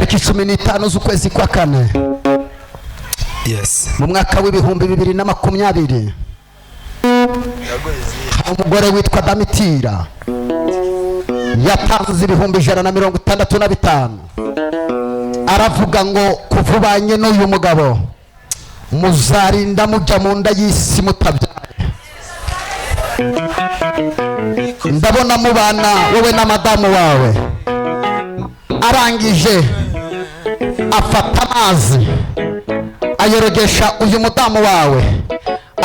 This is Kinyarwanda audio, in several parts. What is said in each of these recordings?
Tariki 15 z'ukwezi kwa kane, Yes. mu mwaka w'2020, hari umugore witwa Damitira yatanze 165,000, aravuga ngo kuva ubanye n'uyu mugabo muzarinda mujya mu nda y'isi mutabyaye. Ndabona mubana wowe na madamu wawe. Arangije afata amazi ayorogesha uyu mudamu wawe,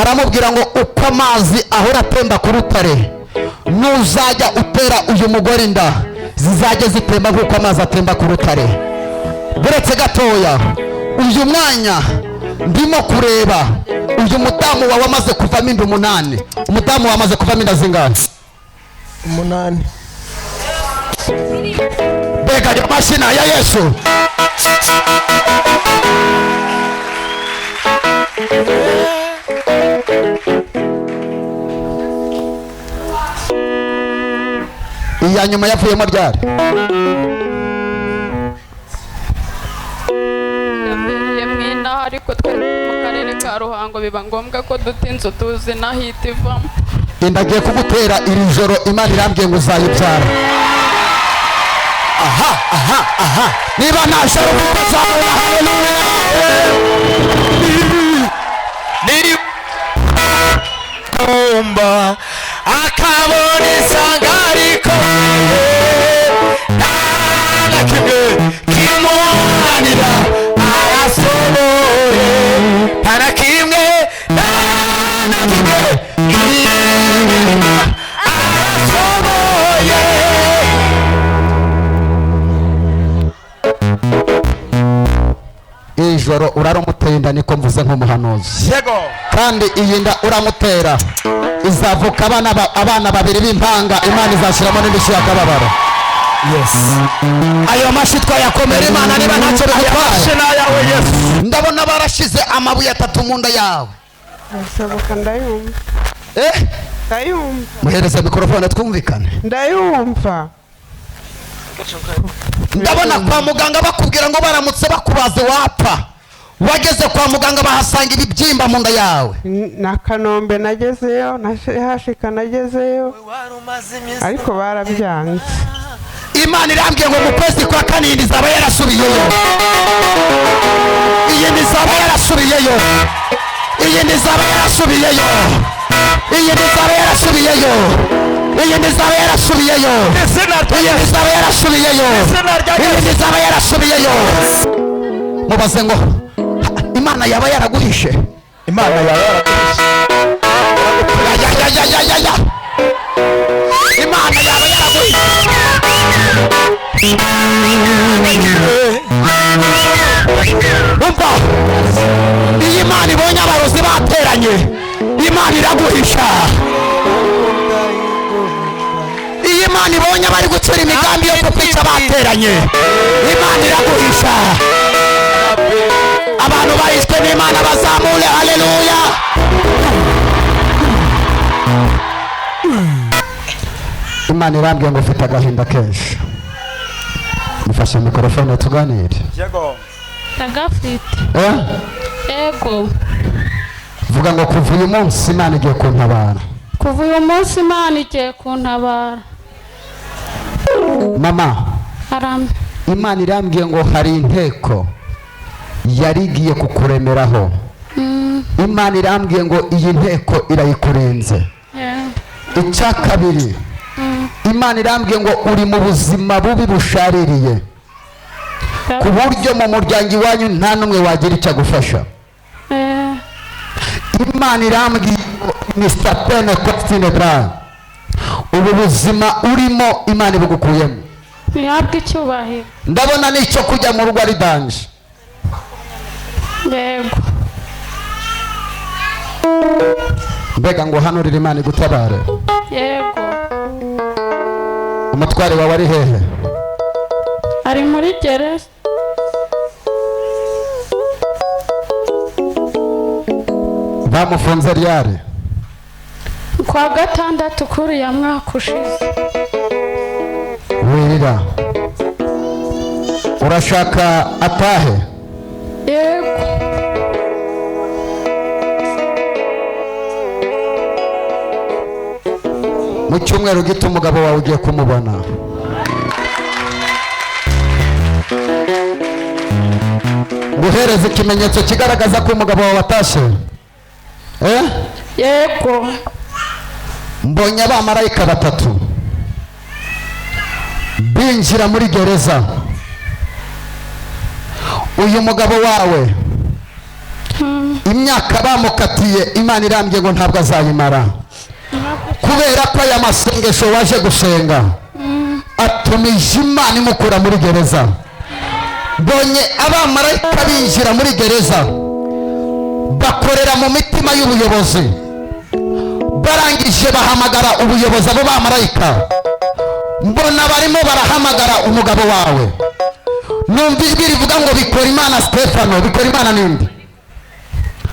aramubwira ngo uko amazi ahora atemba ku rutare, nuzajya utera uyu mugore inda zizajya zitemba nk'uko amazi atemba ku rutare. Buretse gatoya, uyu mwanya ndimo kureba uyu mudamu wawe amaze kuvamo inda 8. Umudamu wawe amaze kuvamo inda zingahe? 8. Mbega ayo mashina ya Yesu! Iya nyuma yavuyemo ryari? Yabereye mu inaha, ariko twe mu karere ka Ruhango biba ngombwa ko duta inzu tuzi n'aho ihita ivamo. Inda agiye kugutera iri joro, Imana irambwiye ngo uzayibyara. Aha aha aha, niba nta joro ufite zamura haleluya. Kumba akabona isanga rikomeye, nta na kimwe kimunanira, arasohoye, nta na kimwe, nta na kimwe kimunanira, arasohoye. Iri joro uraramuteye inda, niko mvuze nk'umuhanuzi. Yego. Kandi iyi nda uramutera izavuka abana babiri b'impanga, Imana izashyiramo n'indishyi y'akababaro. Yes. Ayo mashyi twayakomera Imana niba ntacyo bigutwaye. Mashyi yawe Yesu. Ndabona barashize amabuye 3 mu nda yawe. Birashoboka, ndayumva. Ndayumva. Muhereze mikrofone twumvikane. Ndayumva. Ndabona kwa muganga bakubwira ngo baramutse bakubaze wapfa. Wageze kwa muganga bahasanga ibibyimba mu nda yawe. Na Kanombe nagezeyo, na Hashika nagezeyo, ariko barabyanze. Imana irambwiye ngo mu kwezi kwa kane iyi izaba yarasubiyeyo. Iyi izaba yarasubiyeyo. Iyi izaba yarasubiyeyo. Iyi izaba yarasubiyeyo. Iyi izaba yarasubiyeyo. Iyi izaba yarasubiyeyo. Iyi izaba yarasubiyeyo. Mubaze ngo Imana yaba yaraguhishe. Imana yaba yaraguhishe. Ya ya ya ya ya ya. Imana yaba yaraguhishe. Umva, iyi Imana ibonye abarozi bateranye, Imana iraguhisha. Iyi Imana ibonye abari gucura imigambi yo kukwica bateranye, Imana iraguhisha. Abantu bahishwe n'Imana bazamure haleluya. Imana irambwiye ngo ufite agahinda kenshi. Mufashe mikrofone tuganire. Yego. Ndagafite. Yego. Vuga ngo kuva uyu munsi Imana igiye kuntabara. Kuva uyu munsi Imana igiye kuntabara. Mama. Arame. Imana irambwiye ngo hari inteko yari igiye kukuremeraho. Imana irambwiye ngo iyi nteko irayikurenze. Icya kabiri, Imana irambwiye ngo uri mu buzima bubi bushaririye, ku buryo mu muryango iwanyu nta n'umwe wagira icyo agufasha. Imana irambwiye ngo Mr. Pene Costine Brown, ubu buzima urimo Imana ibugukuyemo. Ntihabwe icyubahiro. Ndabona n'icyo kujya mu rugo ari danje. Yego. Mbega ngo hano riri Imana igutabare. Yego. Umutware wawe ari hehe? Ari muri gereza. Bamufunze ryari? Kwa gatandatu kuri ya mwaka ushize. Wirira. Urashaka atahe? Yego. Mu cyumweru gito umugabo wawe ugiye kumubona. Guhereza ikimenyetso kigaragaza ko umugabo wawe atashye. Yego. Mbonye abamarayika batatu binjira muri gereza. Uyu mugabo wawe imyaka bamukatiye Imana irambye ngo ntabwo azayimara, kubera ko aya masengesho waje gusenga atumije Imana imukura muri gereza. Mbonye abamarayika binjira muri gereza bakorera mu mitima y'ubuyobozi, barangije bahamagara ubuyobozi. Abo bamarayika mbona barimo barahamagara umugabo wawe. Numva ijwi rivuga ngo bikora Imana Stefano. Bikora Imana ninde?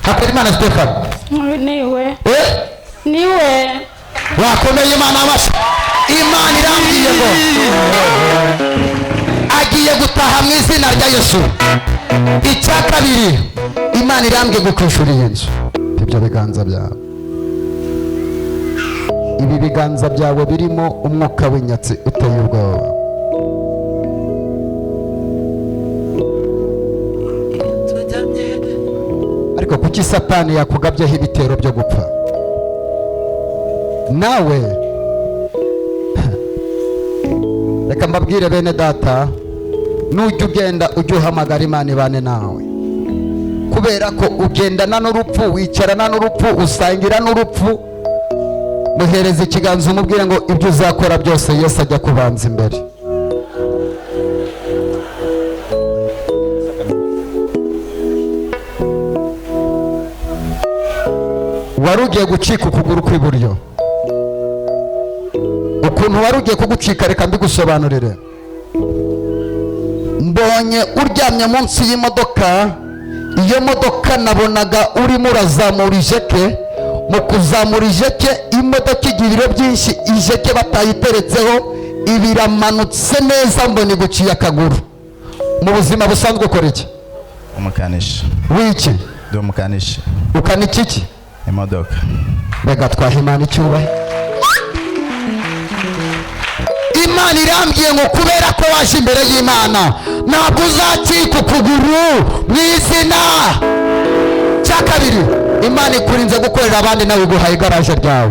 Hakora Imana Stefano. Niwe. Niwe. Wakomeye Imana amashyi. Imana irambwiye ngo agiye gutaha mu izina rya Yesu. Icya kabiri, Imana irambwiye gukwishura iyi nzu. Ibyo biganza byawe, ibi biganza byawe birimo umwuka w'inyatsi uteye ubwoba. Ariko kuki Satani yakugabyeho ibitero byo gupfa? Nawe reka mbabwire bene data, nujya ugenda ujye uhamagara Imana ibane nawe, kubera ko ugendana n'urupfu, wicarana n'urupfu, usangira n'urupfu. Muhereza ikiganza umubwire ngo ibyo uzakora byose Yesu ajya kubanza imbere. Wari ugiye gucika ukuguru kw'iburyo. Ukuntu wari ugiye kugucika reka mbigusobanurire. Mbonye uryamye munsi y'imodoka. Iyo modoka nabonaga urimo urazamura ijeke. Mu kuzamura ijeke imodoka igira ibiro byinshi, ijeke batayiteretseho ibiramanutse neza, mbona iguciye akaguru. Mu buzima busanzwe ukora iki? Umukanishi. Wiki? Ndi umukanishi. Ukanika iki? Imodoka. Reka twaha Imana icyubahiro. Imana irambwiye ngo kubera ko waje imbere y'Imana ntabwo uzacika ukuguru mu izina. Cya kabiri, Imana ikurinze gukorera abandi, nawe iguhaye igaraje ryawe.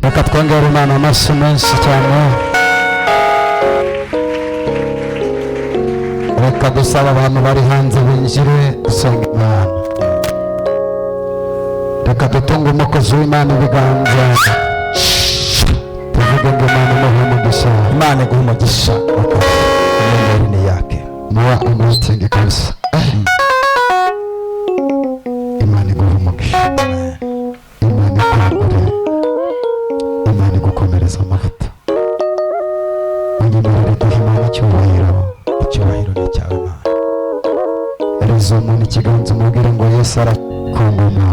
Reka twongere Imana amashyi menshi cyane. Reka dusaba abantu bari hanze binjire dusenga Imana. Reka dutunge umukozi w'Imana ibiganza, tuvuge ngo Imana imuhe umugisha. Imana iguhe umugisha. Ni yake muwa anointing kabisa. Imana iguhe umugisha, Imana ikwagure, Imana igukomereza amavuta. Unyemerere duhe Imana icyubahiro. Icyubahiro ni cyawe Imana. Ereza umuntu ikiganza umubwire ngo Yesu ari ku ngoma.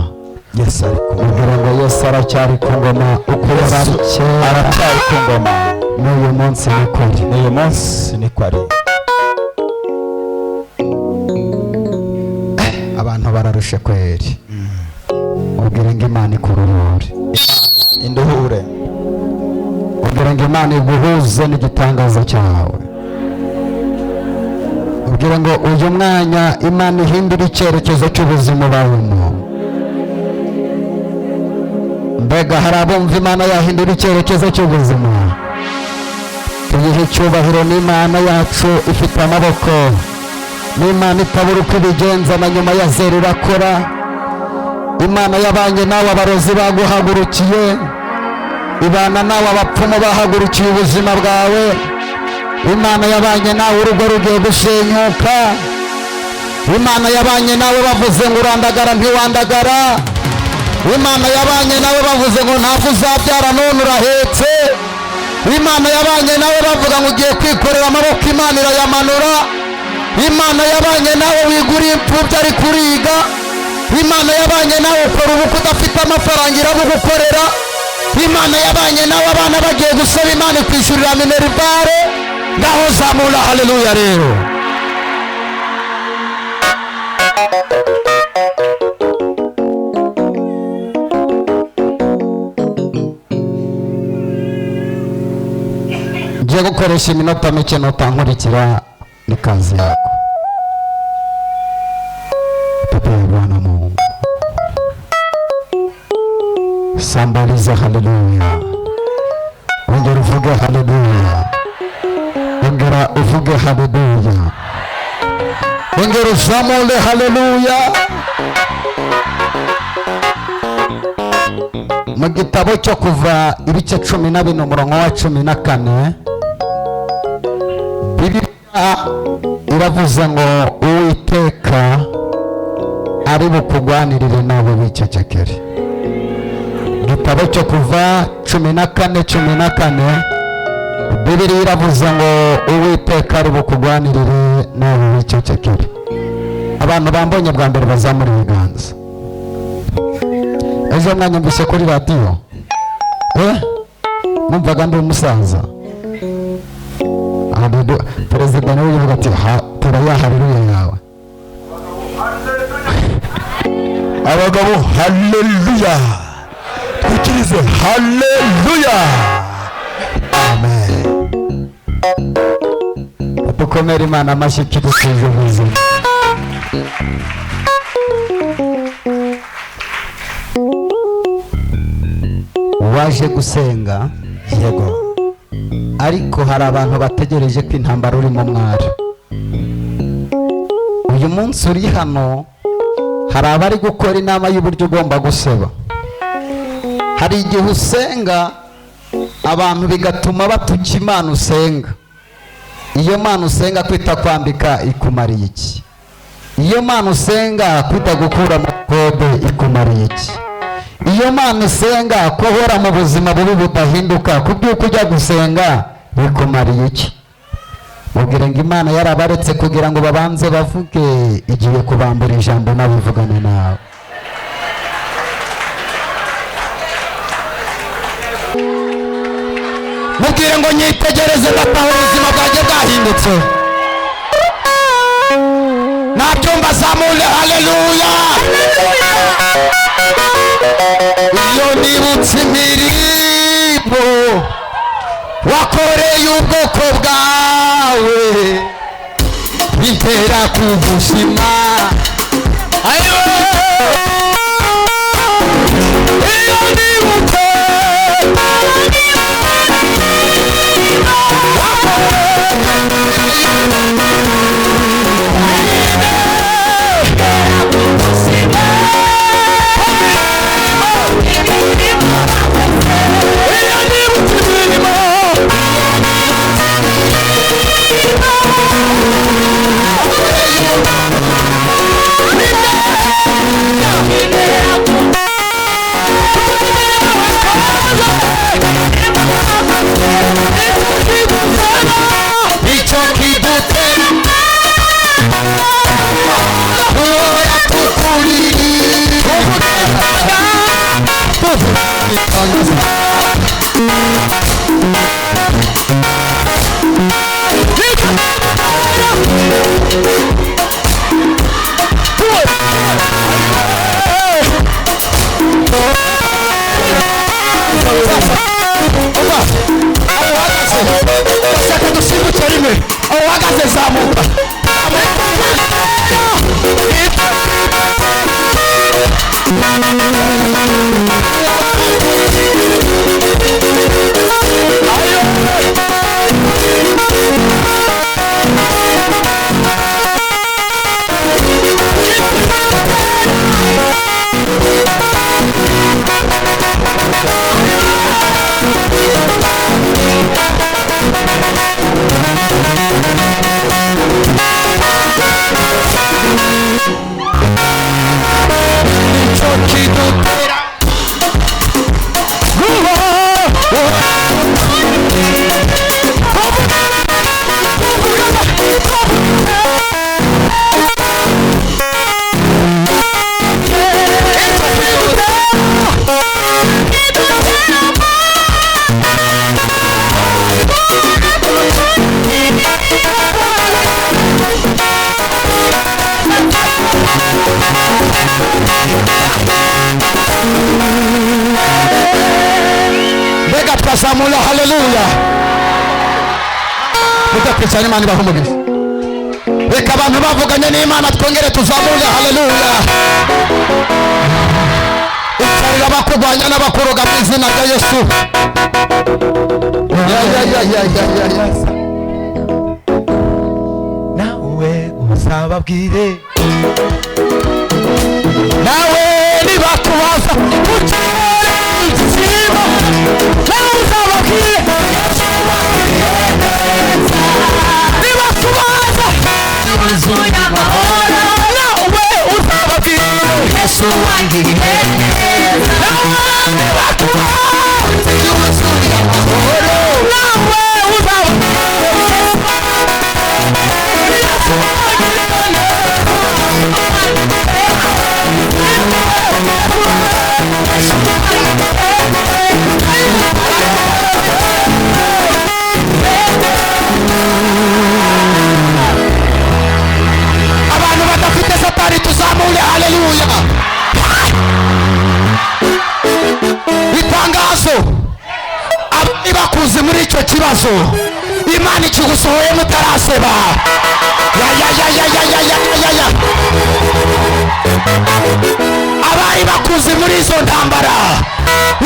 Yesu ari ku ngoma. Umubwire ngo Yesu aracyari ku ngoma. Uko yari ari kera aracyari ku ngoma, n'uyu munsi niko ari. N'uyu munsi niko ari. Abantu bararushe kweri. Ubwire ngo Imana ikuruhure, induhure. Ubwire ngo Imana iguhuze n'igitangaza cyawe. Ubwire ngo uyu mwanya Imana ihindura icyerekezo cy'ubuzima ubayemo. Mbega hari abumva Imana yahindura icyerekezo cy'ubuzima? Tuyihe icyubahiro n'Imana yacu ifite amaboko, n'Imana itabura uko ibigenza, na nyuma ya zeru irakora. Imana yabanye nawe abarozi baguhagurukiye, ibana nawe abapfumu bahagurukiye ubuzima bwawe. Imana yabanye nawe urugo rugiye gusenyuka. Imana yabanye nawe bavuze ngo urandagara ntiwandagara. Imana yabanye nawe bavuze ngo ntabwo uzabyara none urahetse. Imana yabanye nawe bavuga ngo ugiye kwikorera amaboko, Imana irayamanura. Imana yabanye nawe wiguriye imfubyi ari kuriga. Imana yabanye nawe ukora ubukwe udafite amafaranga irabugukorera. Imana yabanye nawe abana Abana bagiye gusaba Imana kwishyurira minerval. Ngaho zamura haleluya rero. Ngiye gukoresha iminota mike nutankurikira ni kazi yako. Papa ya Bwana Mungu. Sambaliza haleluya. Ongera uvuge haleluya. Ongera uvuge haleluya. Ongera uzamule haleluya. Mu gitabo cyo Kuva ibice 14 umurongo wa 14, Bibiliya iravuze ngo Uwiteka ari bukugwanirire nawe wicecekere. Igitabo cyo Kuva 14:14, Bibiliya iravuze ngo Uwiteka ari bukugwanirire nawe wicecekere. Abantu bambonye bwa mbere bazamura ibiganza. Ejo mwanyumvise kuri radiyo, numvaga ndi umusaza. Perezida nawe yavuga ati tera ya haleluya yawe. Abagabo haleluya, twikirize haleluya, amen. Dukomere Imana amashyi kidutuje ubuzima. Waje gusenga yego, ariko hari abantu bategereje ko intambara urimo mwari. Uyu munsi uri hano hari abari gukora inama y'uburyo ugomba guseba. Hari igihe usenga abantu bigatuma batuka Imana usenga. Iyo Mana usenga kwita kwambika ikumariye iki? Iyo Mana usenga kwita gukura mu kode ikumariye iki? Iyo Mana usenga kuhora mu buzima bubi budahinduka kubyuka ujya gusenga bikumariye iki? Mubwire ngo Imana yarabaretse kugira ngo babanze bavuge, igiye kubambura ijambo nabivugane nawe. Mubwire ngo nyitegereze ndataha ubuzima bwanjye bwahindutse. Nabyumva zamure haleluya. Iyo nibutse imirimo wakoreye ubwoko bwawe bintera kugushima. Iyo nibutse Reka twazamura haleluya. Mudakwicara, Imana ibahe umugisha. Reka abantu bavuganye n'Imana twongere tuzamure haleluya. Icarira abakurwanya n'abakuroga mu izina rya Yesu. Ya ya ya ya ya ya ya. Nawe uzababwire, Nawe nibakubaza ucire, nawe uzababwire. Nibakubaza, nawe uzababwire. Yesu wangiriye neza. Nawe nibakubaza, nawe uzababwire. Yesu wangiriye neza. Abantu badafite Satani tuzamure haleluya. Itangazo: abari bakuzi muri icyo kibazo, Imana ikigusohoye mutaraseba. Ya ya ya ya ya ya ya ya ya. Abari bakuzi muri izo ntambara,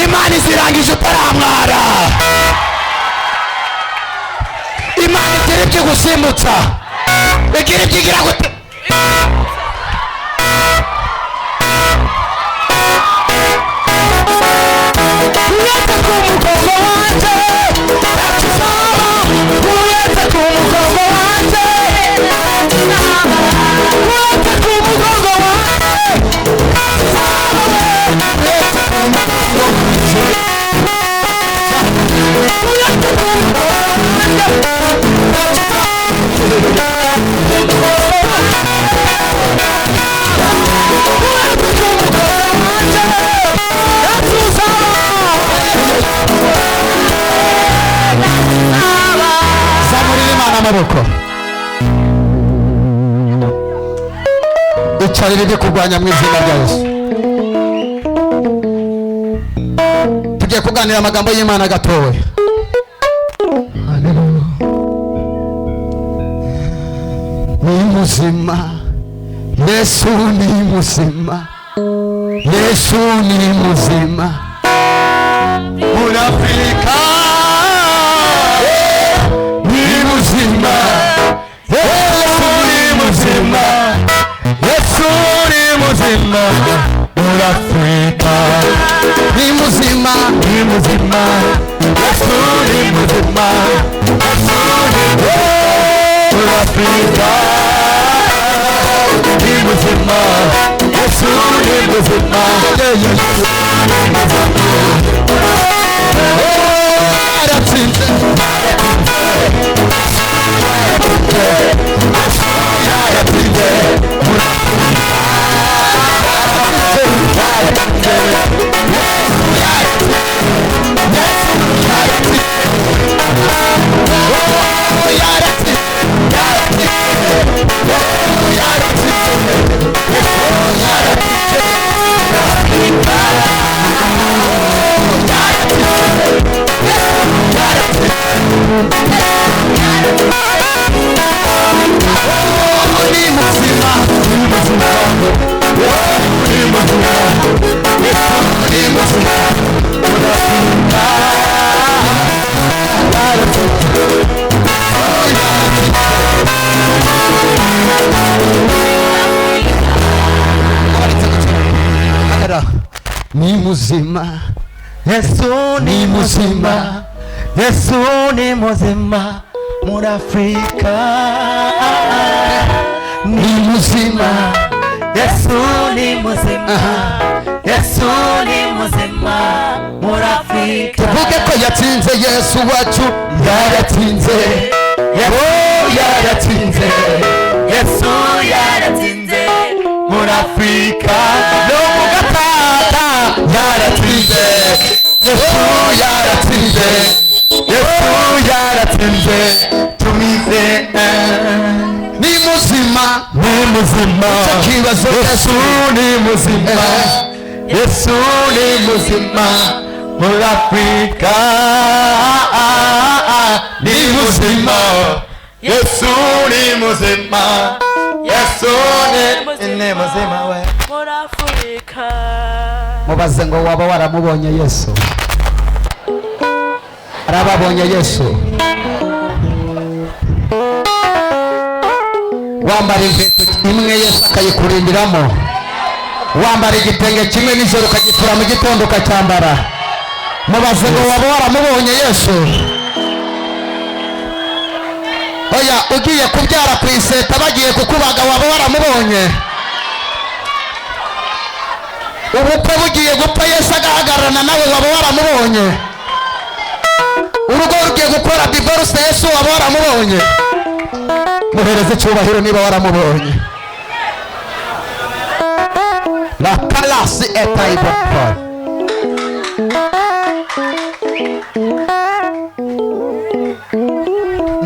Imana izirangije utaramwara. Imana igira ibyo igusimbutsa, igira ibyo igira gute. Uretse ku mugongo wanjye ntakizaba, uretse ku mugongo wanjye, uretse ku mugongo wanjye ntakizaba, uretse ku mugongo wanjye, uretse ku mugongo wanjye ntakizaba, uretse ku mugongo wanjye ntakizaba. Zamurira Imana amaboko. Icarira ibyo kurwanya mu izina rya Yesu. Tugiye kuganira amagambo y'Imana gatoya. Haleluya. Ni muzima Yesu, ni muzima Yesu, ni muzima muri Afurika. Ni muzima Yesu, ni muzima Yesu, ni muzima muri Afurika. Ni muzima, ni muzima Yesu, ni muzima Yesu, ni muri Afurika. Ni muzima Yesu, ni muzima. Yaratsinze, yaratsinze, ni muzima, ni muzima, ni muzima, ni muzima. Ni muzima Yesu, ni muzima. Yesu ni muzima muri Afurika. Ni muzima. Yesu ni muzima, Yesu ni muzima muri Afurika. Tuvuge ko yatsinze. Yesu wacu yaratsinze. Oh, yaratsinze. Yesu yaratsinze muri Afurika no mu Gatata yaratsinze. Yesu yaratsinze, Yesu yaratsinze, tumize. Ni muzima. Ni muzima. Icyo kibazo. Yesu ni muzima, Yesu ni muzima muri Afurika. Yesu ni muzima, Yesu ni muzima we muri Afurika. Mubaze ngo waba waramubonye Yesu? Arababonye Yesu? Wambara inkweto imwe Yesu akayikurindiramo, wambara igitenge kimwe nijoro ukagifura mu gitondo ukacyambara. Mubaze ngo waba waramubonye Yesu? Oya, ugiye kubyara ku iseta bagiye kukubaga waba waramubonye? Ubukwe bugiye gupfa Yesu agahagararana nawe waba waramubonye? Urugo rugiye gukora divorce Yesu waba waramubonye? Muhereze icyubahiro niba waramubonye. La kalasi etaibokor.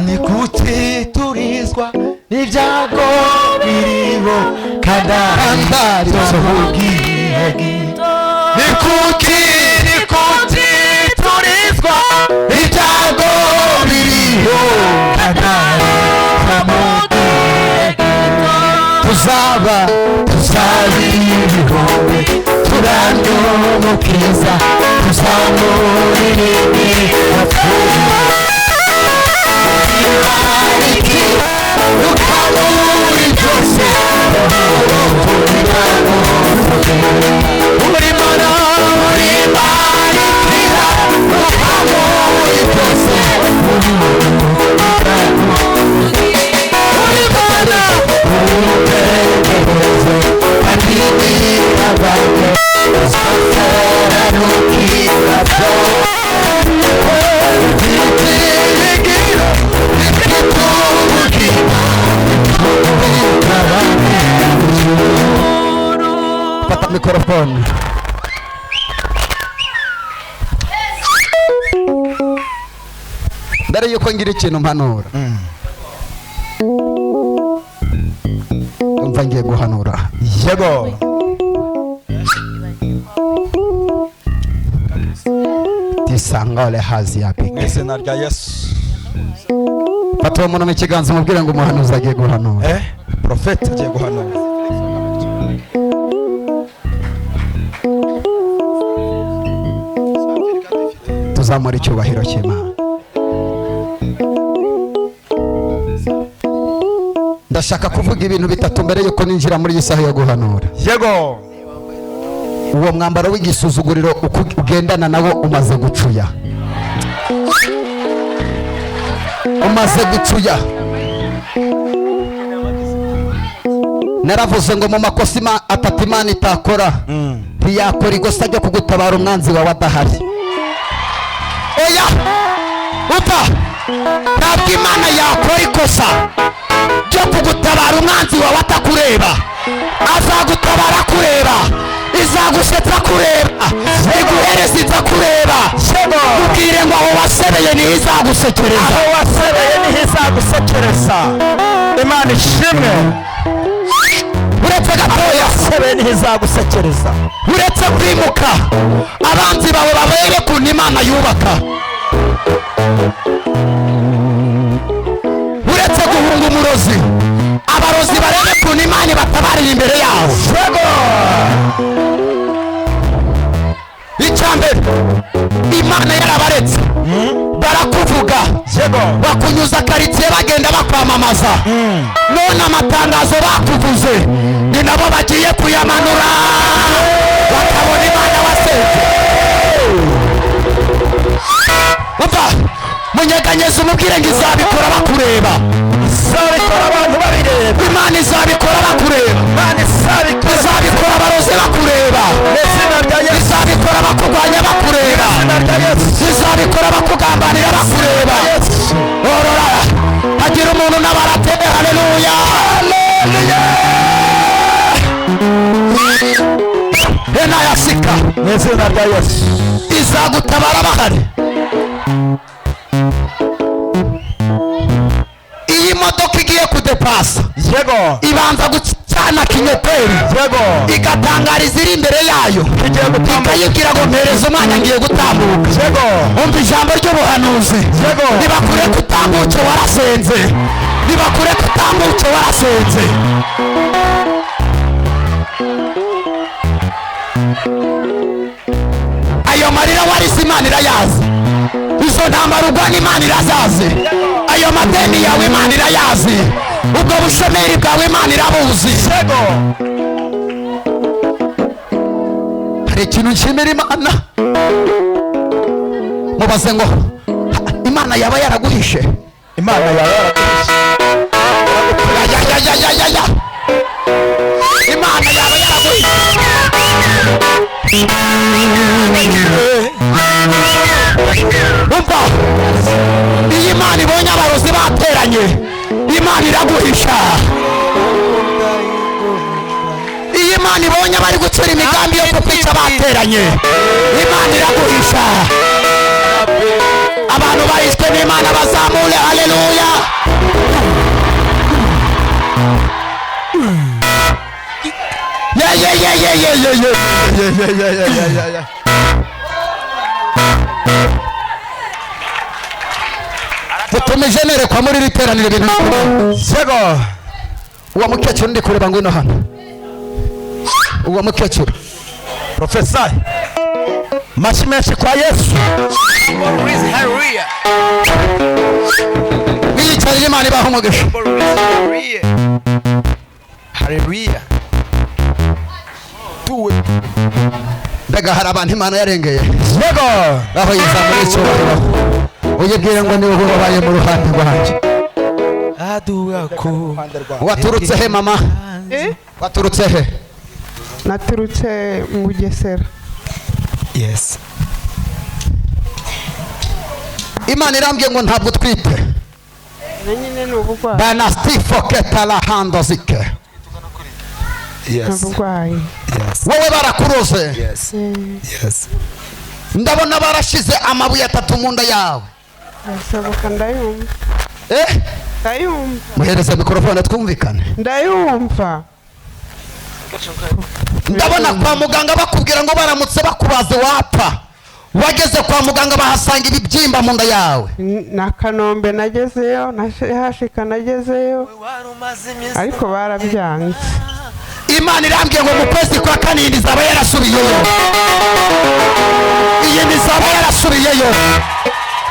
Ni kuki turizwa n'ibyago biriho kandi ari byo gito? Ni kuki turizwa ibyago biriho kandi ari byo gito? Tuzaba tuzabirihowe turamye umukiza, tuzamuririmbe ukamuri byose. Uri mana, uri marikira, ukamuri byose. Uri mana, urutegereze kandi abantu uzaseranukira byose. Ibyiringiro bifite ubugingo. Fata mikorofone. Mbere yuko ngira ikintu mpanura, umva ngiye guhanura. Yego. Tisangale hazi ya peke. Mu izina rya Yesu. Fata uwo muntu mu kiganza umubwire ngo umuhanuzi agiye guhanura. Profete agiye guhanura. Tuzamura icyubahiro cy'Imana. Ndashaka kuvuga ibintu bitatu mbere yuko ninjira muri iyi saha yo guhanura. Yego. Uwo mwambaro w'igisuzuguriro uko ugendana nawo umaze gucuya, umaze gucuya. Naravuze ngo mu makosa atatu Imana itakora, ntiyakora ikosa ryo kugutabara umwanzi wawe adahari. Oya, uta ntabwo Imana yakora ikosa ryo kugutabara umwanzi wawe atakureba. Azagutabara kureba, izagusetsa kureba, iguhereza iza kureba. Ubwire ngo aho wasebeye niho izagusekereza. Aho wasebeye niho izagusekereza. Imana ishimwe. Uretse gatoya, wasebeye niho izagusekereza. Uretse kwimuka, abanzi bawe babere kuntu Imana yubaka. Uretse guhunga umurozi, abarozi barebe kuntu Imana ibatabarira imbere yawe. Icyambere, Imana yarabaretse barakuvuga, bakunyuza karitsiye bagenda bakwamamaza. None amatangazo bakuvuze ni nabo bagiye kuyamanura, bakabona Imana wasenze. Umva, munyeganyeze umubwire ngo izabikora bakureba. Izabikora abantu babireba. Imana izabikora bakureba. Imana izabikora abarozi bakureba. Izabikora bakurwanya bakureba. Izabikora bakugambanira bakureba. Orora hagira umuntu n'abarate. Haleluya, haleluya. Enayasika mu izina rya Yesu. Izagutabara bahari. Iyi modoka igiye kudepasa, yego, ibanza gucana kinyoteri, yego, igatangariza iri imbere yayo, ikayibwira ngo mpereza umwanya ngiye gutambuka. Yego. Umva ijambo ry'ubuhanuzi, yego, niba kure kutambuke warasenze. Nibakureke utambuke warasenze. Ayo marira warise Imana irayazi, izo ntambara urwana Imana irazazi, ayo madeni yawe Imana irayazi, ubwo bushomeri bwawe Imana irabuzi. Hari ikintu nshimira Imana. Mubaze ngo Imana yaba yaraguhishe. Imana yaba yaraguhishe. Ya. Imana yaba yaraguhishe. Umva, iyi Imana ibonye abarozi bateranye, Imana iraguhisha. Iyi Imana ibonye abari gucura imigambi yo kukwica bateranye, Imana iraguhisha. Abantu bahishwe n'Imana bazamure haleluya. Ye ye ye ye ye ye ye ye ye ye ye ye. Dutumije nerekwa muri iri teraniro ibintu. Yego. Uwo mukecuru ndi kureba ngwino hano. Uwo mukecuru. Professor. Mashi menshi kwa Yesu. Biyicarira Imana ibaha umugisha. Haleluya. Mbega hari abantu Imana yarengeye. Yego. Aho yizamura icyubahiro. Uyibwire ngo niwe ubabaye mu ruhande rwanjye. Waturutse he mama? Waturutse he? Naturutse mu Bugesera. Yes. Imana irambwiye ngo ntabwo utwite. Nyine ni uburwayi. Banastifoketa la handozike. Yes. Uburwayi. Yes. Wowe barakuroze. Yes. Yes. Ndabona barashize amabuye atatu mu nda yawe. Ndasoboka ndayumva. Ndayumva. Muhereze mikrofone twumvikane. Ndayumva. Ndabona kwa muganga bakubwira ngo baramutse bakubaze wapfa. Wageze kwa muganga bahasanga ibibyimba mu nda yawe. Na Kanombe nagezeyo, hashika nagezeyo, ariko barabyanze. Imana irambwiye ngo mu kwezi kwa karindwi izaba yarasubiyeyo. Iyi izaba yarasubiyeyo.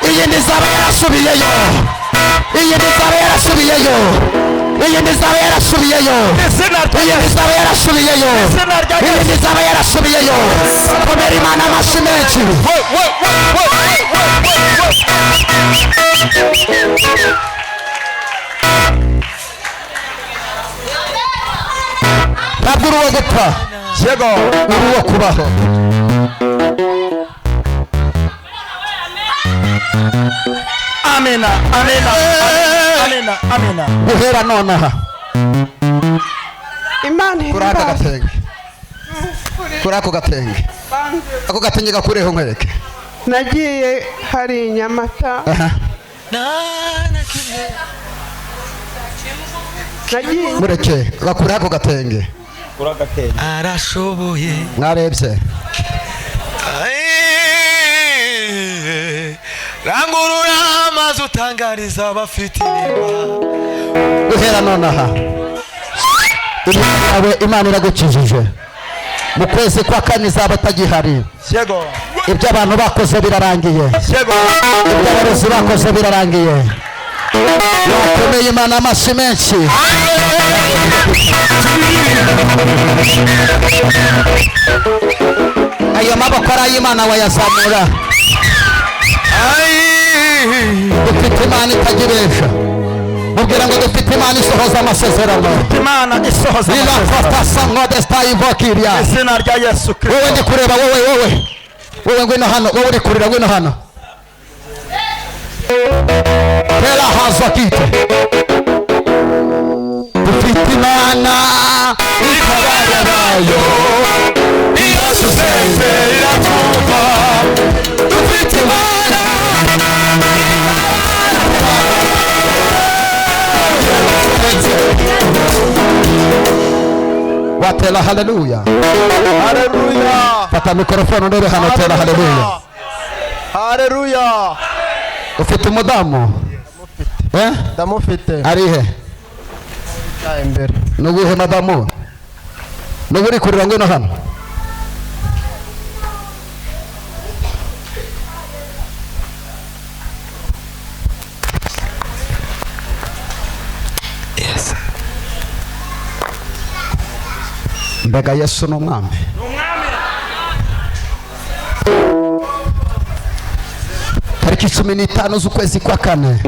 Iyi izaba yarasubiyeyo. Iyi izaba yarasubiyeyo. Iyi izaba yarasubiyeyo. Iyi izaba yarasubiyeyo. Iyi izaba yarasubiyeyo. Komera Imana amashyi menshi. Ntabwo uri uwo gupfa, Yego. uri uwo kubaho. Amina, amina, amina, amina. Guhera nonaha Imana kuri aka gatenge, kuri ako gatenge, ako gatenge gakureho nkwereke. Nagiye hari Nyamata. Mureke gakure ako gatenge. Arashoboye. Mwarebye. Rangurura amazi utangariza abafite intimba. Guhera nonaha yawe Imana iragukijije. Mu kwezi kwa kane izaba atagihari. Yego. Ibyo abantu bakoze birarangiye. Yego. Ibyo abarozi bakoze birarangiye. Bakomeye Imana amashyi menshi. Ayo maboko ari ay'Imana wayazamura. Dufite Imana itagiresha. Mubwira ngo dufite Imana isohoza amasezerano. Imana isohoza amasezerano. Izina rya Yesu Kristo. Wowe ndi kureba wowe wowe. Wowe ngwino hano, wowe uri kurira ngwino hano. Tera hazakite. Dufite Imana itabara bayo. Iyo tusenze iratwumva. Dufite Imana. Watela haleluya. Haleluya. Fata mikrofone ndebe hano tela haleluya. Haleluya. Ufite umudamu? Ndamufite. Arihe? Imbere. Nubuhe madamu? Nuburi kurira ngwino hano. Yes. Mbega Yesu ni umwami. Tariki 15 z'ukwezi kwa kane.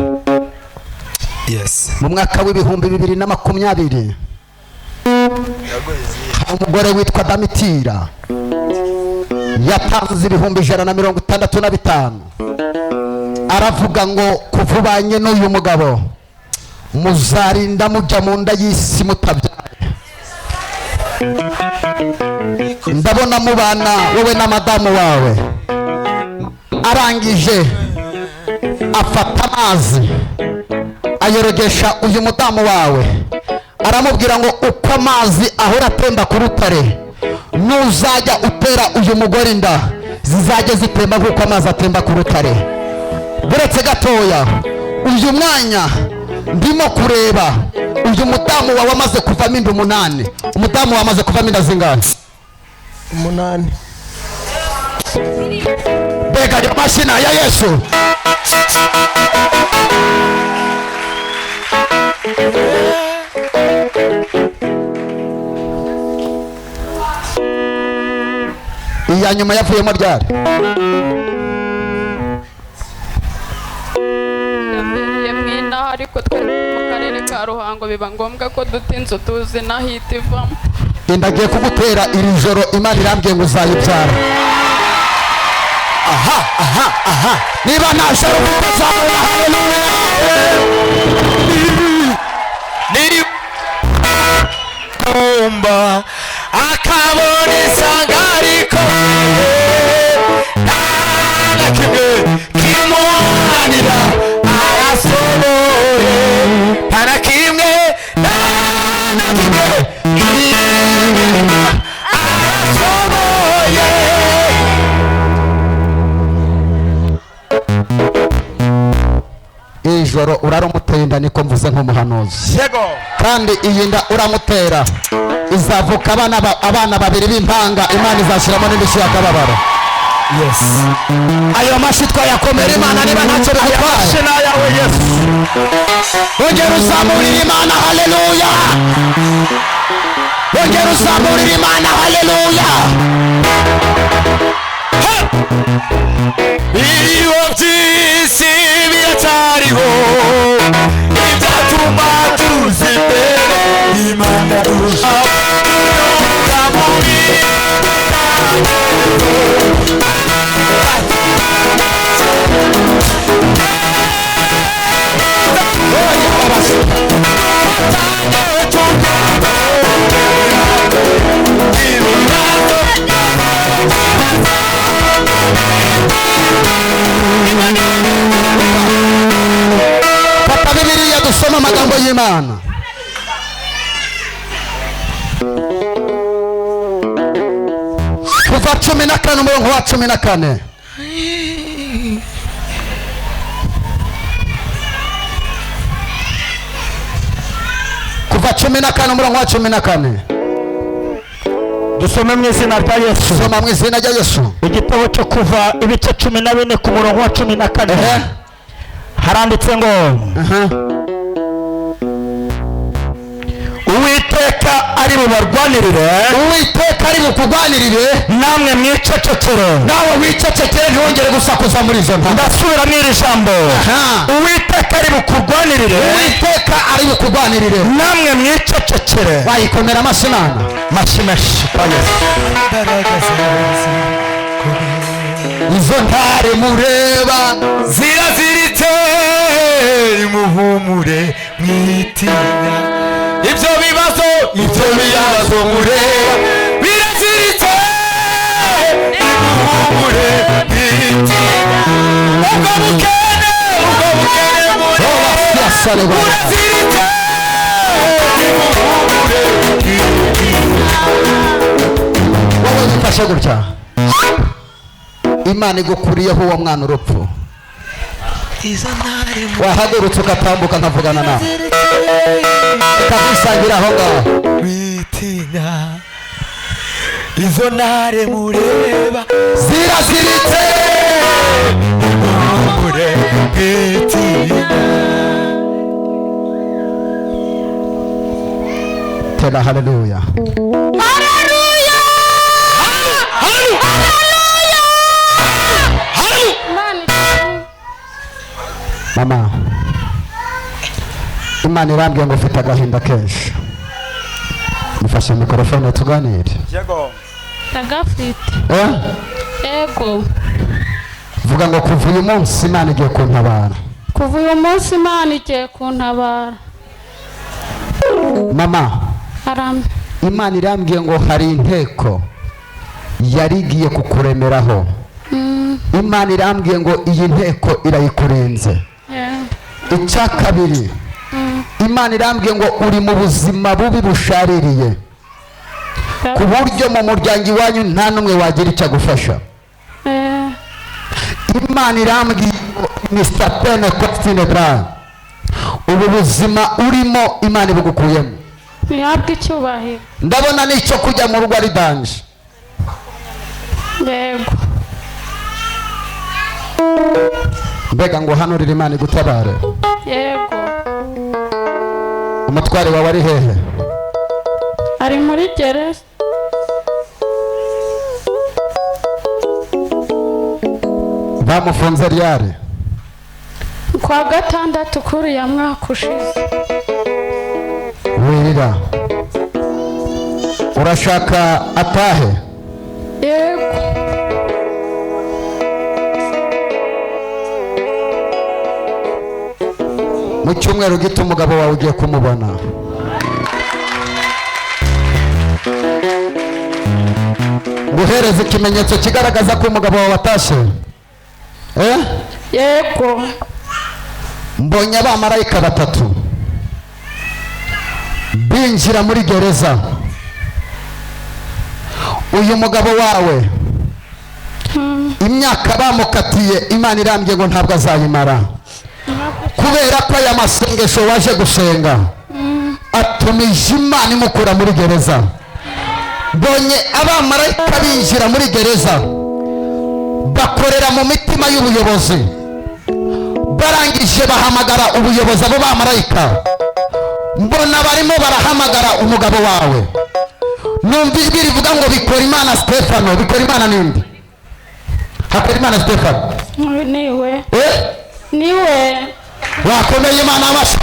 Yes. Mu mwaka w'ibihumbi 2020 umugore witwa Damitira yatanze 165,000 aravuga ngo kuvubanye n'uyu mugabo muzarinda mujya mu nda y'isi mutabyaye. Ndabona mubana wowe na madamu wawe. Arangije afata amazi ayorogesha uyu mudamu wawe, aramubwira ngo uko amazi ahora atemba ku rutare nuzajya utera uyu mugore inda zizajya zitemba nk'uko amazi atemba ku rutare. Buretse gatoya, uyu mwanya ndimo kureba uyu mudamu wawe amaze kuvamo inda 8. Umudamu wawe amaze kuvamo inda zingana? 8. Mbega ayo mashina ya Yesu. Iya nyuma yavuyemo ryari? Yabereye mwinaha ariko twe mu karere ka Ruhango biba ngombwa ko duta inzu tuzi n'ahita ivamo. Inda agiye kugutera iri joro, Imana irambwiye ngo uzayibyara. Aha aha aha, niba nta joro uzabona. Haleluya. Kumba akabona isanga rikomeye, nta na kimwe kimunanira, arasohoye. Nta na kimwe, nta na kimwe kimunanira, arasohoye. Iri joro uraramuteye inda, niko mvuze nk'umuhanuzi. Yego. Kandi iyi nda uramutera izavuka abana babiri b'impanga, Imana izashyiramo n'indishyi y'akababaro. Yes. Ayo mashyi twayakomera Imana niba ntacyo bigutwaye. Amashyi ni ayawe Yesu. Ongera uzamurire Imana, haleluya. Ongera uzamurire Imana, haleluya. Ibiho by'isi biracyariho, ibyatuma tuza imbere Imana turushaho muri. Fata Bibiliya dusoma amagambo y'Imana. Kuva 14 umurongo wa 14. Kuva 14 umurongo wa 14. Dusome mu izina rya Yesu. Soma mu izina rya Yesu. Igitabo cyo Kuva ibice 14 ku murongo wa 14. Haranditse ngo Uwiteka ari bubarwanirire. Uwiteka ari bukurwanirire, namwe mwicecekere. Nawe wicecekere ntiwongere gusakuza muri izo ntambara. Ndasubira mu iri jambo. Uwiteka ari bukurwanirire. Uwiteka ari bukurwanirire, namwe mwicecekere. Wayikomera amashyi Imana. Mashyi menshi kwa Yesu. Izo ntare mureba ziraziritse, muhumure mwitinya. Ibyo bibazo, ibyo bibazo mureba biraziritse, muhumure mwitinya. Ubwo bukene, ubwo bukene mureba buraziritse, muhumure mwitinya. Wowe wifashe gutya, Imana igukuriyeho uwo mwana urupfu. Wahagurutse ugatambuka nkavugana nawe, ukagusangira aho ngaho. Witinya izo ntare mureba ziraziritse, mure witinya. Tera haleluya. Haleluya! Haleluya! Imana ishimwe. Mama, Imana irambwiye ngo ufite agahinda kenshi. Mufashe mikorofone tuganire. Ndagafite. Eh? Ego. Vuga ngo kuva uyu munsi Imana igiye kuntabara. Kuva uyu munsi Imana igiye kuntabara. Mama, Arame. Imana irambwiye ngo hari inteko yari igiye kukuremeraho. Imana irambwiye ngo iyi nteko irayikurenze. Yeah. Icya kabiri, Imana irambwiye ngo uri mu buzima bubi bushaririye, ku buryo mu muryango iwanyu nta n'umwe wagira icyo agufasha. Eh, Imana irambwiye ngo Mr. Pene Costine Brown, ubu buzima urimo Imana ibugukuyemo. Ntihabwe icyubahiro. Ndabona n'icyo kujya mu rugo ari danje. Yego. Mbega ngo hano riri Imana igutabare. Yego. Umutware wawe ari hehe? Ari muri gereza. Bamufunze ryari? Kwa gatandatu kuri ya mwaka ushize. Wirira. Urashaka atahe? Yego. Mu cyumweru gito umugabo wawe ugiye kumubona. Guhereza ikimenyetso kigaragaza ko umugabo wawe atashye. Eh? Yego. Mbonye abamarayika batatu binjira muri gereza. Uyu mugabo wawe imyaka bamukatiye Imana irambye ngo ntabwo azayimara, kubera ko aya masengesho waje gusenga atumije Imana imukura muri gereza. Mbonye abamarayika binjira muri gereza bakorera mu mitima y'ubuyobozi, barangije bahamagara ubuyobozi. Abo bamarayika mbona barimo barahamagara umugabo wawe. Numva ijwi rivuga ngo bikora Imana Stefano. Bikora Imana ninde? Hakora Imana Stefano. Niwe. Eh? Niwe. Wakomeye Imana amashyi.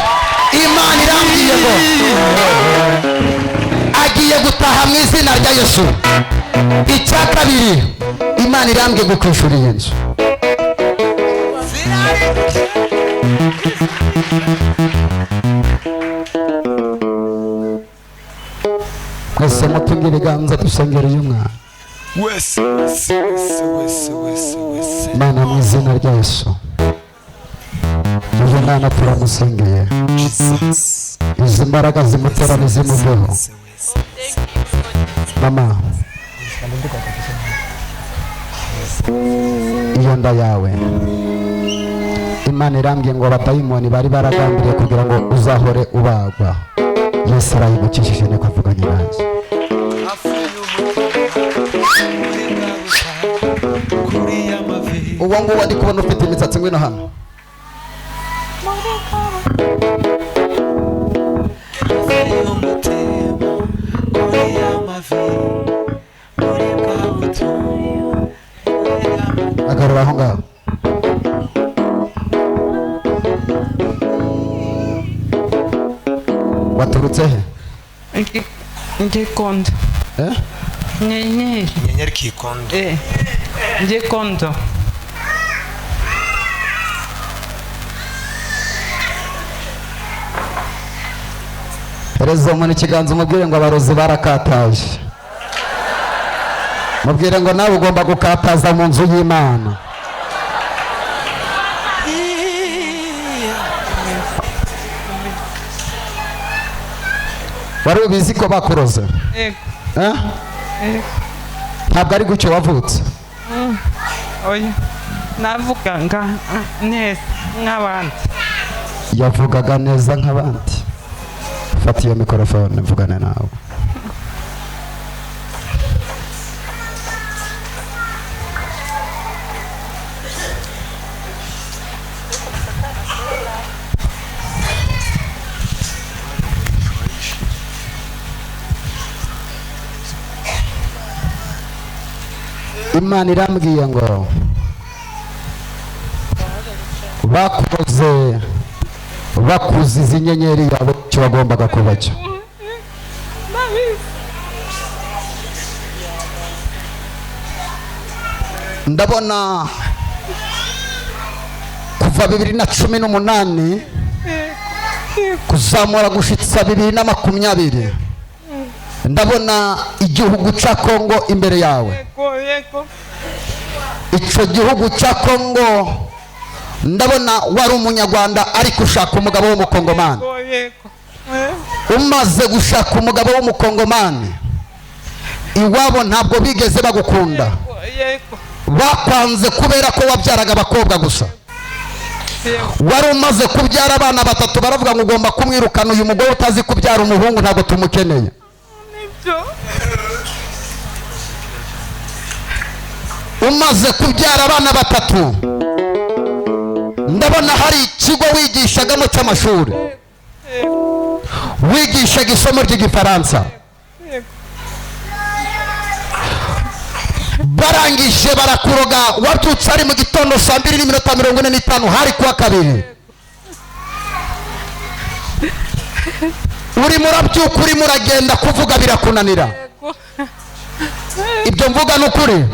Imana irambwiye ngo agiye gutaha mu izina rya Yesu. Icya kabiri, Imana irambwiye ngo kwishura iyi nzu. Mwese mutunge ibiganza dusengera uyu mwana. Wese wese wese wese wese wese. Mana mu izina rya Yesu, uyu mwana turamusengeye. Jesus. Izi mbaraga zimutera nizimuveho. Mama, iyo nda yawe Imana irambwiye ngo abadayimoni bari baragambiriye kugira ngo uzahore ubagwa, Yesu arayigukijije niko avuganye nanjye. Uwo nguwo ndi kubona ufite imisatsi, ngwino hano. Agarura aho ngaho. Waturutse he? Ngikondo. Eh? Nyenyeri. Nyenyeri Kikondo. Eh. Ngikondo. Hereza umuntu ikiganza umubwire ngo abarozi barakataje. Mubwire ngo nawe ugomba gukataza mu nzu y'Imana. Wari ubizi ko bakuroze? Yego. Eh? Yego. Ntabwo ari gutyo wavutse. Oya. Navugaga neza nk'abandi. Yavugaga neza nk'abandi. Fata iyo mikorofone mvugane nawe. Imana irambwiye ngo bakoze bakuziza inyenyeri yawe icyo wagombaga kuba cyo. Ndabona kuva 2018 kuzamura gushitsa 2020 ndabona igihugu cya Kongo imbere yawe. Icyo gihugu cya Kongo ndabona wari umunyarwanda ariko ushaka umugabo w'umukongomani. Umaze gushaka umugabo w'umukongomani iwabo ntabwo bigeze bagukunda, bakwanze kubera ko wabyaraga abakobwa gusa. Wari umaze kubyara abana batatu baravuga ngo ugomba kumwirukana, uyu mugore utazi kubyara umuhungu ntabwo tumukeneye. Umaze kubyara abana batatu ndabona hari ikigo wigishagamo cy'amashuri, wigishaga isomo ry'igifaransa. Barangije barakuroga, wabyutse ari mu gitondo saa 2:45 hari kuwa kabiri. Urimo urabyuka urimo uragenda kuvuga birakunanira. Ibyo mvuga ni ukuri.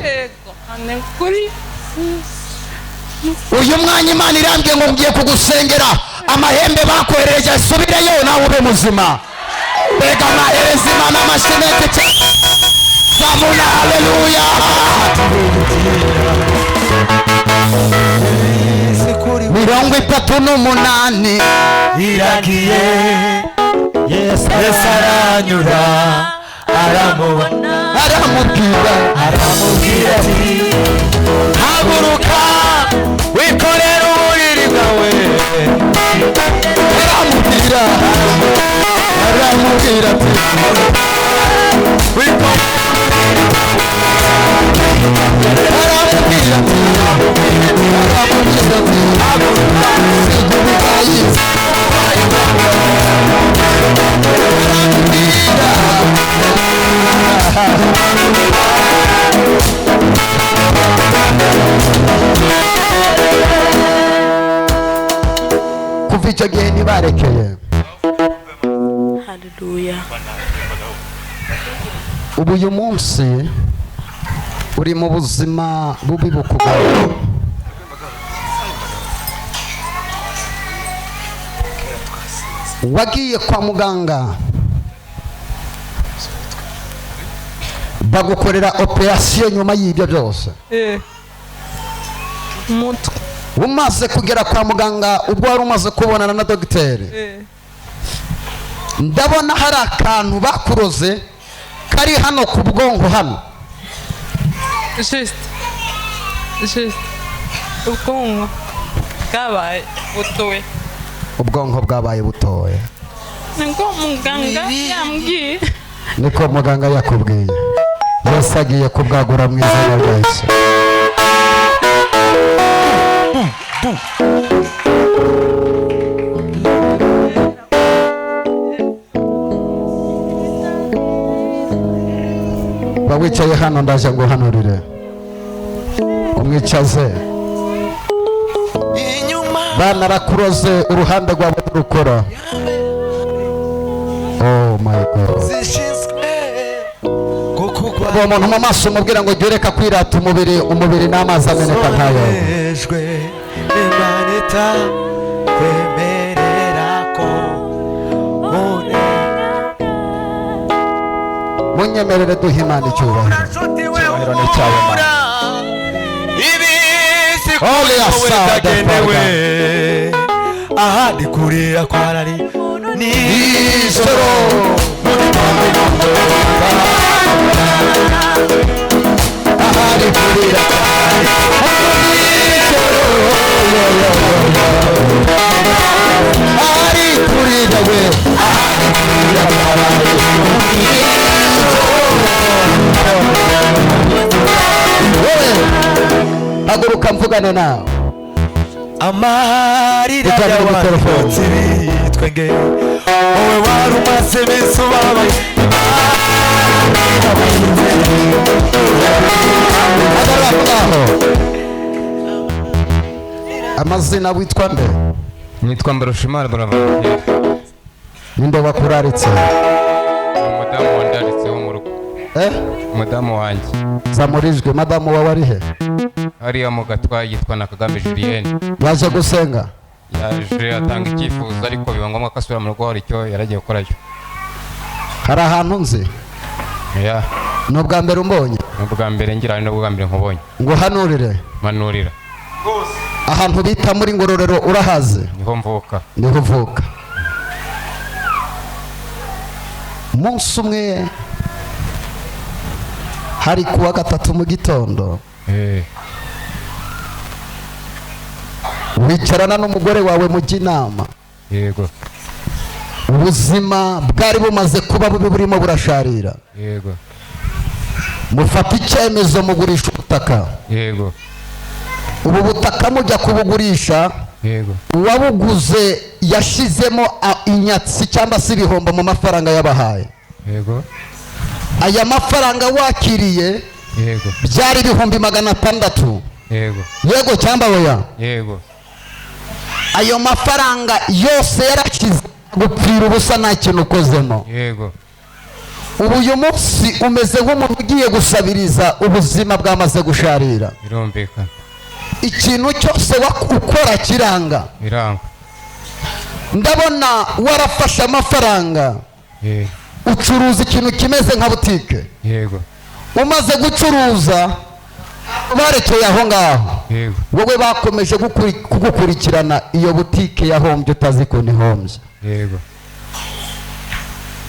Uyu mwanya Imana irambwiye ngo ngiye kugusengera amahembe bakohereje asubireyo nawe ube muzima. Mbega amahereza Imana amashenete zamuna, haleluya. 38 iragiye Yesu aranyura aramubona aramubwira ati haguruka wikorere uburiri bwawe. Aramubwira ati aramubwira ati kuva icyo gihe ntibarekeye. Haleluya. Ubu uyu munsi uri mu buzima bubi bukugoye. Wagiye kwa muganga bagukorera operasiyo nyuma y'ibyo byose. Umaze kugera kwa muganga ubwo wari umaze kubonana na dogiteri, ndabona hari akantu bakuroze kari hano ku bwonko hano. Juste ubwonko bwabaye butoya. Ubwonko bwabaye butoya. Niko muganga yambwiye. Niko muganga yakubwiye. Yesu agiye kubwagura mu izina rya Yesu. Wicaye hano ndaje ngo hanurire umwicaze. Bana rakuroze uruhande rwawe rukora. Oh my God. Uwo muntu mu maso umubwira ngo jya kwirata umubiri, umubiri n'amazi ameneka ntayo. Munyemerere duhe Imana icyubahiro. Icyubahiro ni icyawe Mana. Ahandi kurira kwarari nijoro ahandi kurira kwarari nijoro. Ari kurira we, ahari kurira kwabaye. Wowe haguruka mvugane nawe. Amarira Ujyane muri telefone. y'abantu bitwenge, wowe wari umaze iminsi ubabaye. Hagarara aho ngaho. Amazina witwa nde? Nitwa Mbarushimana Bonaventure. Ninde wakuraritse? Umudamu wandaritse wo mu rugo. Eh? Umudamu wanjye. Zamurijwe. Madamu wawe ari he? Hariya mu Gatwa, yitwa na Kagame Julienne. Yaje gusenga? Yaje atanga icyifuzo, ariko biba ngombwa ko asubira mu rugo, hari icyo yaragiye gukorayo. Hari ahantu nzi? Ya. Ni ubwa mbere umbonye? Ni ubwa mbere ngira, ni ubwa mbere nkubonye. Ngo hanurire? Manurira. Ahantu bita muri Ngororero urahazi? Niho mvuka. Niho uvuka. Umunsi umwe hari kuwa gatatu mu gitondo, wicarana n'umugore wawe mujya inama. Yego. Ubuzima bwari bumaze kuba bubi, burimo burasharira. Yego. Mufata icyemezo, mugurisha ubutaka. Yego. Ubu butaka mujya kubugurisha, Yego. uwabuguze yashizemo inyatsi cyangwa se ibihombo mu mafaranga yabahaye. Yego. Aya mafaranga wakiriye Yego. byari 600,000. Yego. Yego cyangwa oya? Yego. Ayo mafaranga yose yarashize, gupfira ubusa, nta kintu ukozemo. Yego. Ubu uyu munsi umeze nk'umuntu ugiye gusabiriza, ubuzima bwamaze gusharira. Birumvikana. Ikintu cyose ukora kiranga. Biranga. Ndabona warafashe amafaranga, ucuruza ikintu kimeze nka butike. Yego. Umaze gucuruza barekeye aho ngaho. Yego. Wowe bakomeje kugukurikirana, iyo butike yahombye utazi ukuntu ihombye. Yego.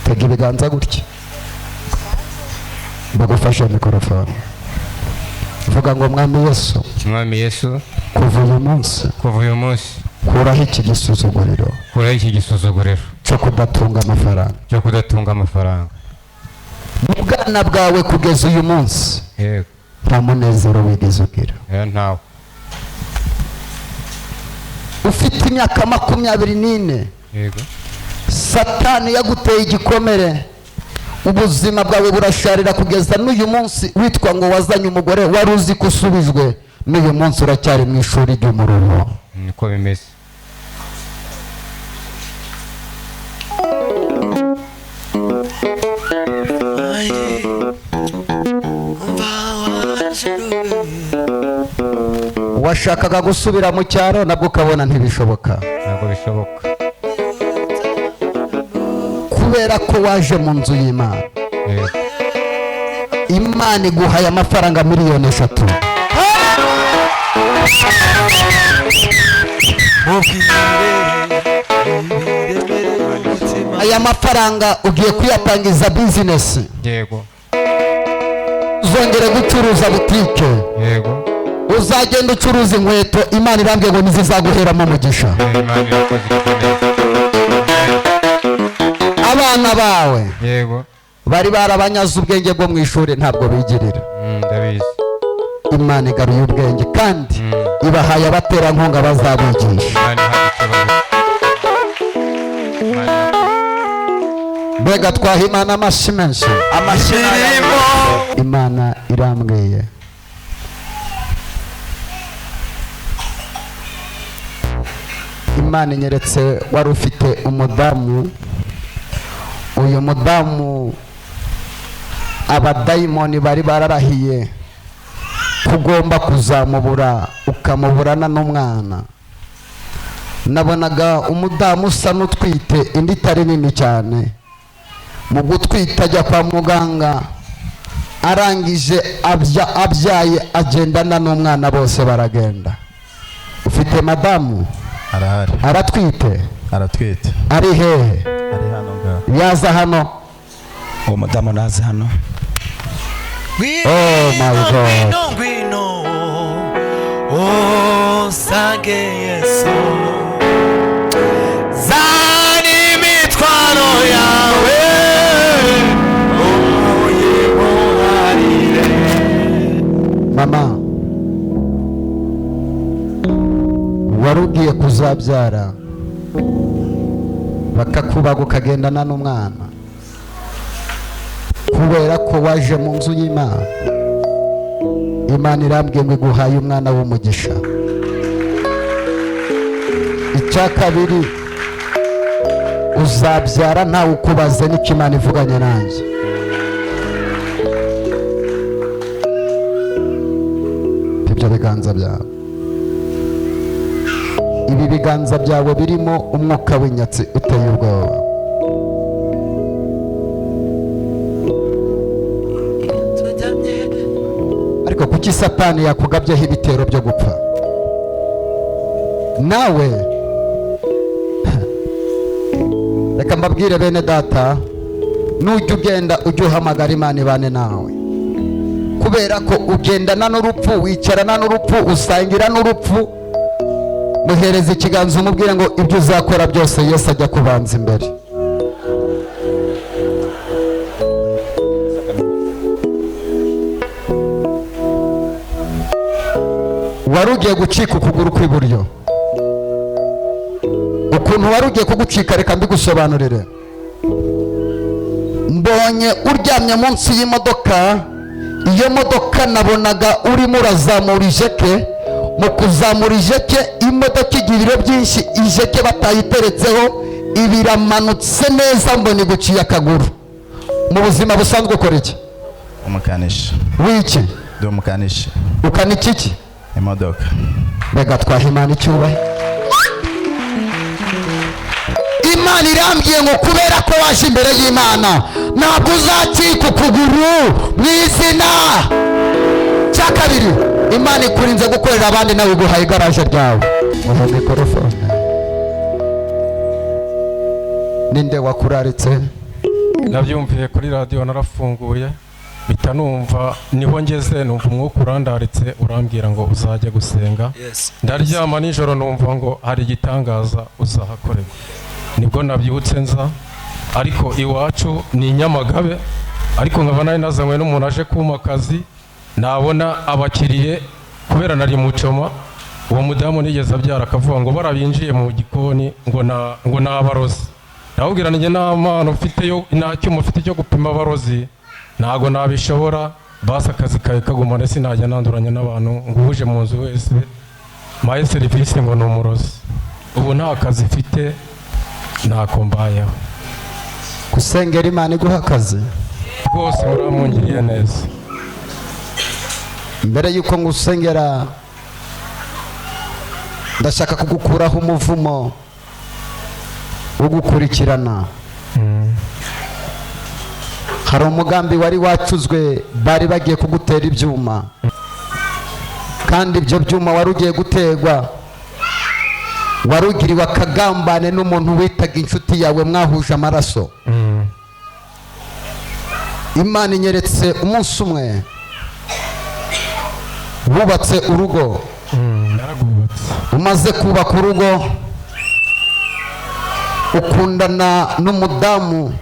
Tega ibiganza gutya, bagufashe mikorofone, vuga ngo: Mwami Yesu, Mwami Yesu, kuva uyu munsi, kuva uyu munsi, kuraho iki gisuzuguriro, kuraho iki gisuzuguriro cyo kudatunga amafaranga, cyo kudatunga amafaranga. Mu bwana bwawe kugeza uyu munsi, Yego. nta munezero wigeze ugira. Ya, ntawe. Ufite imyaka 24. Yego. Satani yaguteye igikomere, ubuzima bwawe burasharira kugeza n'uyu munsi. Witwa ngo wazanye umugore, wari uzi ko usubijwe, n'uyu munsi uracyari mu ishuri ry'umuruho. Niko bimeze. Washakaga gusubira mu cyaro, nabwo ukabona ntibishoboka. Ntabwo bishoboka. Kubera ko waje mu nzu y'Imana, Yego. Imana iguhaye amafaranga 3 miliyoni. Aya mafaranga ugiye kuyatangiza bizinesi. Yego. Uzongere gucuruza butike. Yego. Uzagenda ucuruza inkweto, Imana irambwiye ngo ntizizaguheramo umugisha. Imana irakoze igikomeye. Abana bawe Yego. bari barabanyaze ubwenge bwo mu ishuri, ntabwo bigirira. Ndabizi. Imana igaruye ubwenge kandi ibahaye abaterankunga bazabigisha. Imana ihabwe icyubahiro. Mbega twaha Imana amashyi menshi! Amashirimo. Imana irambwiye, Imana inyeretse wari ufite umudamu. Uyu mudamu abadayimoni bari bararahiye kugomba kuzamubura, ukamuburana n'umwana. Nabonaga umudamu usa n'utwite indi itari nini cyane. Mu gutwita ajya kwa muganga, arangije abyaye agendana n'umwana, bose baragenda. Ufite madamu? Arahari. Aratwite? Aratwite. Ari hehe? Ari hano ngaho. Yaza hano. Uwo mudamu naze hano. Oh my God. Ngwino, ngwino, oh. Usange Yesu, zana imitwaro yawe uyimuharire. Mama, wari ugiye kuzabyara bakakubaga ukagendana n'umwana, kubera ko waje mu nzu y'Imana, Imana irambwiye ngo iguhaye umwana w'umugisha. Icya kabiri, uzabyara ntawe ukubaze, n'icyo Imana ivuganye nanjye. Ibyo biganza byawe, ibi biganza byawe birimo umwuka w'inyatsi uteye ubwoba. Ariko kuki Satani yakugabyeho ibitero byo gupfa? Nawe reka mbabwire bene data, nujya ugenda ujye uhamagara Imana ibane nawe, kubera ko ugendana n'urupfu, wicarana n'urupfu, usangira n'urupfu. Muhereza ikiganza umubwire ngo ibyo uzakora byose Yesu ajya kubanza imbere. Wari ugiye gucika ukuguru kw'iburyo, ukuntu wari ugiye kugucika reka mbigusobanurire. Mbonye uryamye munsi y'imodoka, iyo modoka nabonaga urimo urazamura ijeke, mu kuzamura ijeke imodoka igira ibiro byinshi, ijeke batayiteretseho ibiramanutse neza, mbona iguciye akaguru. Mu buzima busanzwe ukora iki? Umukanishi. Wiki? Ndi umukanishi. Ukanika iki? Imodoka. Reka twaha Imana icyubahiro. Imana irambwiye ngo kubera ko waje imbere y'Imana ntabwo uzacika ukuguru mu izina. Cya kabiri, Imana ikurinze gukorera abandi, nawe iguhaye igaraje ryawe. Muhe mikorofone. Ninde wakuraritse? Nabyumviye kuri radiyo, narafunguye mpita numva niho ngeze, numva umwuka urandaritse urambwira ngo uzajya gusenga. Ndaryama nijoro numva ngo hari igitangaza uzahakorerwa, nibwo nabyutse nza. Ariko iwacu ni Nyamagabe, ariko nkaba nari nazanywe n'umuntu aje kumpa akazi, nabona abakiriye kubera nari mucoma. Uwo mudamu nigeze abyara akavuga ngo barabinjiye mu gikoni ngo nabarozi. Ndababwira njye nta mpano mfite yo, nta cyuma mfite cyo gupima abarozi, ntago nabishobora. Basi akazi kawe kagumane, sinajya nanduranya n'abantu ngo uje mu nzu wese maye serivisi ngo ni umurozi. Ubu nta kazi mfite, ntako mbayeho. Gusengera Imana iguha akazi rwose muramungiriye neza. Mbere yuko ngusengera ndashaka kugukuraho umuvumo ugukurikirana. Hari umugambi wari wacuzwe, bari bagiye kugutera ibyuma, kandi ibyo byuma wari ugiye gutegwa warugiriwe akagambane n'umuntu witaga inshuti yawe mwahuje amaraso. Imana inyeretse umunsi umwe wubatse urugo. Umaze kubaka urugo ukundana n'umudamu,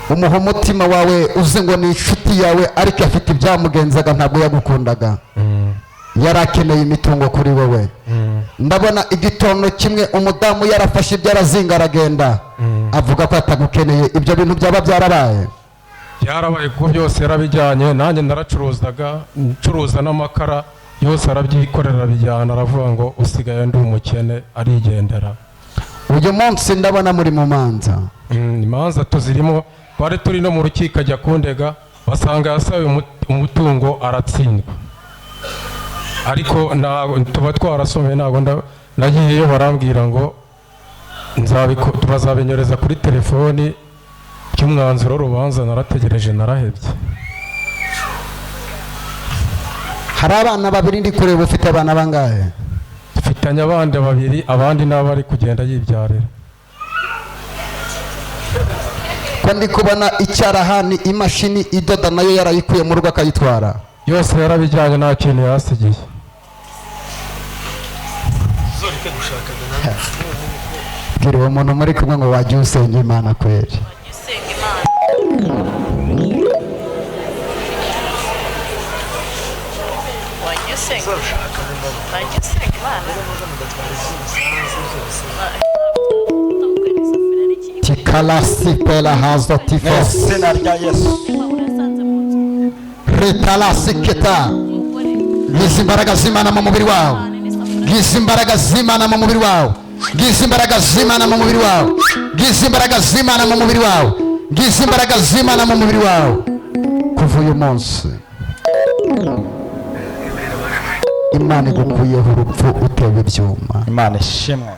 umuha umutima wawe uzi ngo ni inshuti yawe, ariko afite ibyamugenzaga ntabwo yagukundaga, yari akeneye imitungo kuri wowe. Ndabona igitondo kimwe umudamu yarafashe ibyo arazinga aragenda, avuga ko atagukeneye. Ibyo bintu byaba byarabaye? Byarabaye kuko byose yarabijyanye, nanjye naracuruzaga, ncuruza n'amakara yose arabyikorera arabijyana, aravuga ngo usigaye ndi umukene, arigendera. Uyu munsi ndabona muri mu manza. Imanza tuzirimo, twari turi no mu rukiko ajya kundega, basanga yasabiye umutungo aratsindwa. Ariko tuba twarasomeye, ntabwo nagiyeyo, barambwira ngo bazabinyereza kuri telefoni cy'umwanzuro w'urubanza. Narategereje narahebye. Hari abana babiri ndi kureba, ufite abana bangahe? Mfitanye abandi babiri, abandi nabo ari kugenda yibyarira. Ko ndi kubona icyarahani imashini idoda nayo yarayikuye mu rugo akayitwara. Yose yarabijyanye, nta kintu yasigiye. Bwira uwo muntu muri kumwe ngo wajya usenga Imana kweri. Tikalasipela hazo tifos. Izina rya Yesu. Retalasiketa. Ngizi imbaraga z'Imana mu mubiri wawe. Ngizi imbaraga z'Imana mu mubiri wawe. Ngizi imbaraga z'Imana mu mubiri wawe. Ngizi imbaraga z'Imana mu mubiri wawe. Ngizi imbaraga z'Imana mu mubiri wawe. Kuva uyu munsi Imana igukuyeho urupfu utewe ibyuma. Imana ishimwe.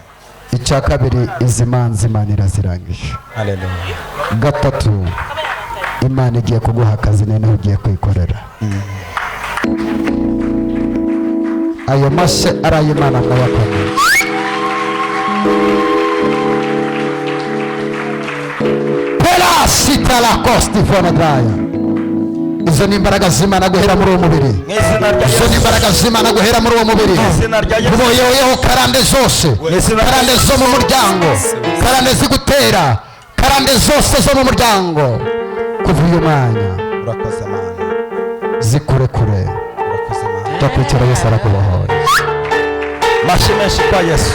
Icya kabiri, izi manza Imana irazirangije. Haleluya. Gatatu, Imana igiye kuguha akazi noneho ugiye kwikorera. Ayo mashyi ari ay'Imana mwayakomeye. Pelasitalakostifonodraya. Izo ni imbaraga z'Imana guhera muri uwo mubiri. Izo ni imbaraga z'Imana guhera muri uwo mubiri. Uboyeyeho karande zose, karande zo mu muryango, karande zigutera, karande zose zo mu muryango. Kuva uyu mwanya Urakoze Mana. zikurekure. Urakoze Mana. Jya kwicara, Yesu arakubohoye. Mashyi menshi kwa Yesu.